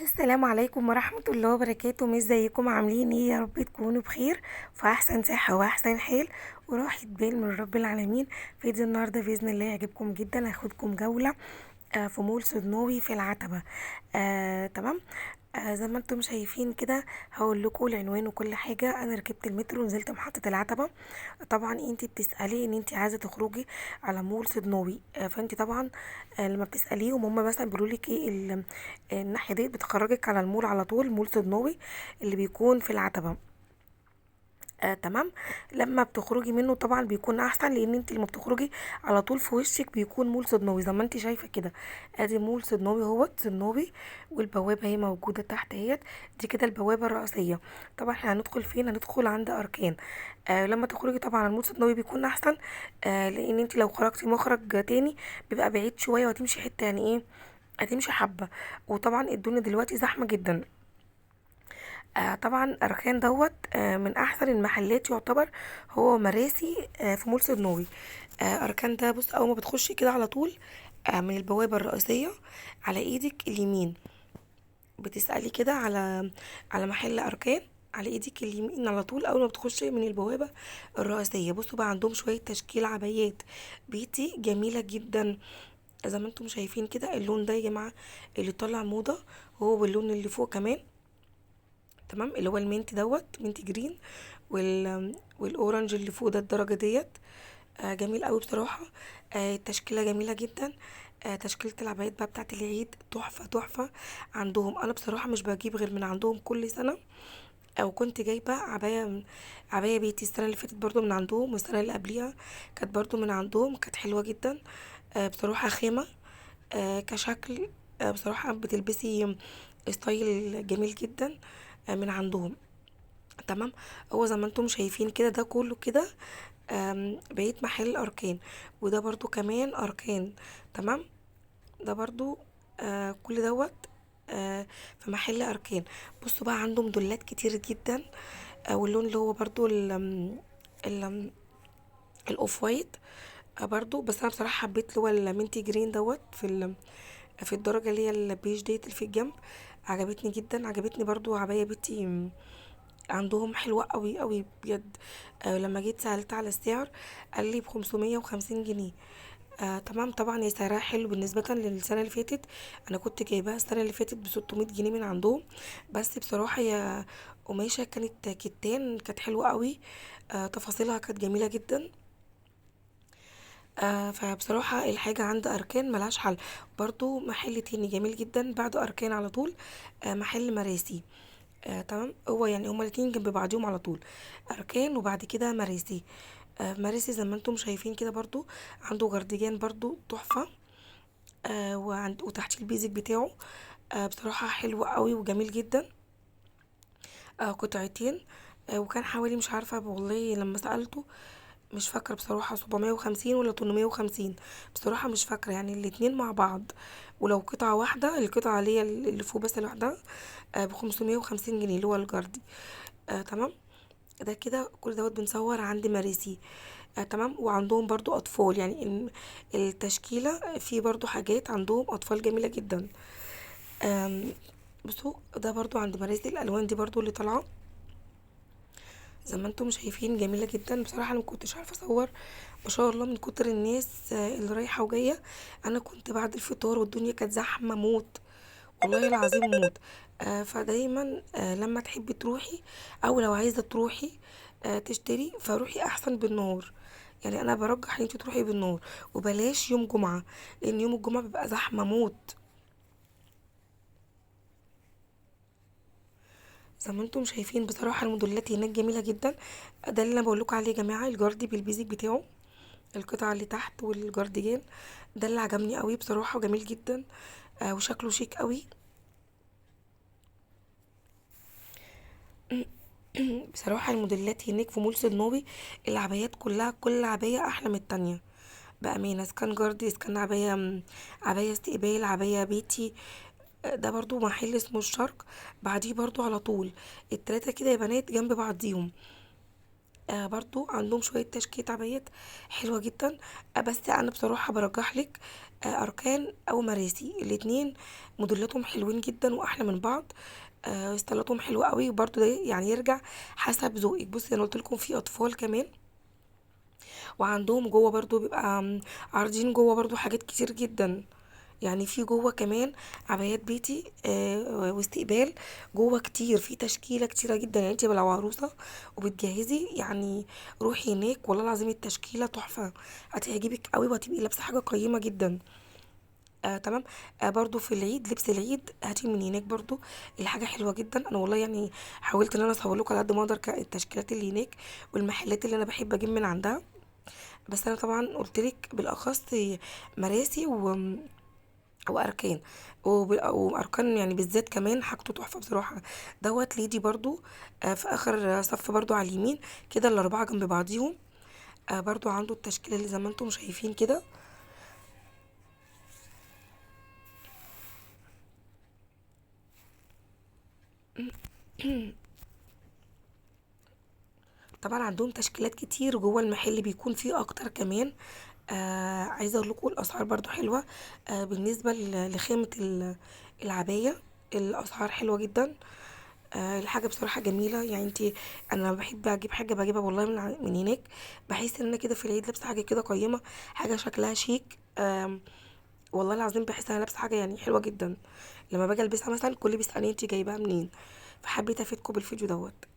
السلام عليكم ورحمة الله وبركاته. ازيكم عاملين ايه؟ يا رب تكونوا بخير في احسن صحة واحسن حال وراحة بال من رب العالمين. فيديو النهاردة بإذن الله يعجبكم جدا، هاخدكم جولة في مول صدناوي في العتبة. تمام. زي ما انتم شايفين كده هقول لكم العنوان وكل حاجة. انا ركبت المترو ونزلت محطة العتبة. طبعا انت بتسألي ان انت عايزة تخرجي على مول صدناوي، فانت طبعا لما بتسأليهم هم مثلا بيقولوا لك ايه الناحية دي بتخرجك على المول على طول، مول صدناوي اللي بيكون في العتبة. تمام. لما بتخرجي منه طبعا بيكون احسن، لان انت لما بتخرجي على طول في وشك بيكون مول صدناوي زي ما انت شايفه كده. ادي مول صدناوي اهوت، صدناوي، والبوابه هي موجودة تحت اهيت، دي كده البوابة الرئيسية. طبعا احنا هندخل فين؟ هندخل عند اركان. لما تخرجي طبعا المول صدناوي بيكون احسن، لان انت لو خرجتي مخرج تاني بيبقى بعيد شوية وهتمشي حتة، يعني ايه، هتمشي حبه، وطبعا الدنيا دلوقتي زحمة جدا. طبعا اركان دوت من احسن المحلات، يعتبر هو مراسي في مول صدناوي. اركان ده بص، اول ما بتخشي كده على طول من البوابة الرئيسية على ايدك اليمين، بتسالي كده على محل اركان على ايدك اليمين على طول اول ما بتخشي من البوابة الرئيسية. بصوا بقى عندهم شوية تشكيل عبايات بيتي جميلة جدا زي ما انتم شايفين كده. اللون ده يا جماعة اللي طالع موضة، هو واللون اللي فوق كمان، تمام، اللي هو ال mint دوت، mint green، وال orange اللي فوق ده، الدرجة ديت جميل قوي بصراحة. التشكيلة جميلة جدا. تشكيله العبايات بقى بتاعت العيد تحفة تحفة عندهم. انا بصراحة مش بجيب غير من عندهم كل سنة، او كنت جايبه عباية بيتي السنة اللي فاتت برضو من عندهم، والسنة اللي قبليها كانت برضو من عندهم، كانت حلوة جدا. بصراحة خامة، كشكل، بصراحة بتلبسي style جميل جدا من عندهم. تمام. هو زي ما انتم شايفين كده ده كله كده بقيت محل اركان، وده برضو كمان اركان. تمام. ده برضو كل دوت في محل اركان. بصوا بقى عندهم دولات كتير جدا، واللون اللي هو برضو ال ال off white برضو، بس انا بصراحة حبيت اللي هو ال mint green دوت في الدرجة اللي هي البيج ديت اللي في الجنب، عجبتني جدا. عجبتني برضو عباية بيتي عندهم حلوة قوي قوي بجد. لما جيت سألت على السعر قال لي ب550 جنيه. تمام. طبعا هي سعرها حلو بالنسبة للسنة اللي فاتت، انا كنت جايباها السنة اللي فاتت ب600 جنيه من عندهم، بس بصراحة هي قماشة كانت كتان، كانت حلوة قوي، تفاصيلها كانت جميلة جدا. فبصراحة الحاجة عند أركان ملهاش حل. برضو محل تاني جميل جدا بعد أركان على طول، محل مراسي. تمام. هو يعني هما الاتنين جنب بعضيهم على طول، أركان وبعد كده مراسي. مراسي زي ما انتم شايفين كده برضو عنده جارديجان برضو تحفة، وتحت ال basic بتاعه، بصراحة حلو قوي وجميل جدا. قطعتين، وكان حوالي مش عارفة والله لما سألته مش فاكرة بصراحة 750 ولا 850، بصراحة مش فاكرة، يعني الاتنين مع بعض، ولو قطعة واحدة القطعة اللي هي اللي فوق بس لوحدها، ب550 جنيه اللي هو الجاردي. تمام. ده كده كل دوت بنصور عند مراسي. تمام. وعندهم برضو أطفال، يعني التشكيلة في برضو حاجات عندهم أطفال جميلة جدا. بصوا ده برضو عند مراسي، الألوان دي برضو اللي طالعة زي ما انتم شايفين جميلة جدا. بصراحة انا ما كنتش عارفة اصور ما شاء الله من كتر الناس اللي رايحة وجاية. انا كنت بعد الفطار والدنيا كانت زحمة موت، والله العظيم موت. فدايما لما تحبي تروحي او لو عايزة تروحي تشتري، فروحي احسن بالنهار. يعني انا برجح ان انت تروحي بالنهار، وبلاش يوم جمعة، لان يوم الجمعة بيبقى زحمة موت. زي ما انتم شايفين بصراحة الموديلات هناك جميلة جدا. ده اللي انا بقول لكم عليه يا جماعة، الجاردي بال basic بتاعه، القطعة اللي تحت والجارديجان، ده اللي عجبني قوي بصراحة وجميل جدا، وشكله شيك قوي. بصراحة الموديلات هناك في مول صدناوي العبايات كلها، كل عباية احلى من التانية بأمانة، اذا كان جاردي، اذا كان عباية استقبال، عباية بيتي. ده برضو محل اسمه الشرق، بعديه برضو على طول التلاتة كده يا بنات جنب بعضيهم. برضو عندهم شوية تشكيلة عبايات حلوة جدا. بس انا بصراحة برجح لك اركان او مراسي، الاتنين موديلاتهم حلوين جدا واحلى من بعض. ستايلاتهم حلوة قوي، وبرضو ده يعني يرجع حسب ذوقك. بصي انا قلت لكم في اطفال كمان، وعندهم جوه برضو بيبقى عارضين جوه برضو حاجات كتير جدا. يعني في جوه كمان عبايات بيتي واستقبال جوه كتير، في تشكيله كتيرة جدا. يعني انت لو عروسه وبتجهزي يعني روحي هناك، والله العظيم التشكيلة تحفة، هتعجبك قوي وهتبقي لابسه حاجة قيمة جدا. تمام. برضو في العيد، لبس العيد هاتي من هناك برضو، الحاجة حلوة جدا. انا والله يعني حاولت ان انا اصور لكم على قد ما اقدر التشكيلات اللي هناك والمحلات اللي انا بحب اجيب من عندها. بس انا طبعا قلت لك بالاخص مراسي واركان، واركان يعني بالذات كمان حاجته تحفة بصراحة. دوت ليدي برضو، في اخر صف برضو على اليمين كده، الاربعة جنب بعضيهم. برضو عنده التشكيلة اللي زي ما انتم شايفين كده. طبعا عندهم تشكيلات كتير جوه المحل، بيكون فيه اكتر كمان. عايزه اقول لكم الاسعار برضو حلوة. بالنسبة لخامه العباية الاسعار حلوة جدا. الحاجة بصراحة جميلة. يعني انتي، انا بحب اجيب حاجة بجيبها والله من هناك، بحس ان انا كده في العيد لابسه حاجة كده قيمة، حاجة شكلها شيك. والله العظيم بحس ان انا لابسه حاجة يعني حلوة جدا. لما باجي البسها مثلا كل بيسالني انتي جايباها منين. فحبيت افيدكم بالفيديو دوت.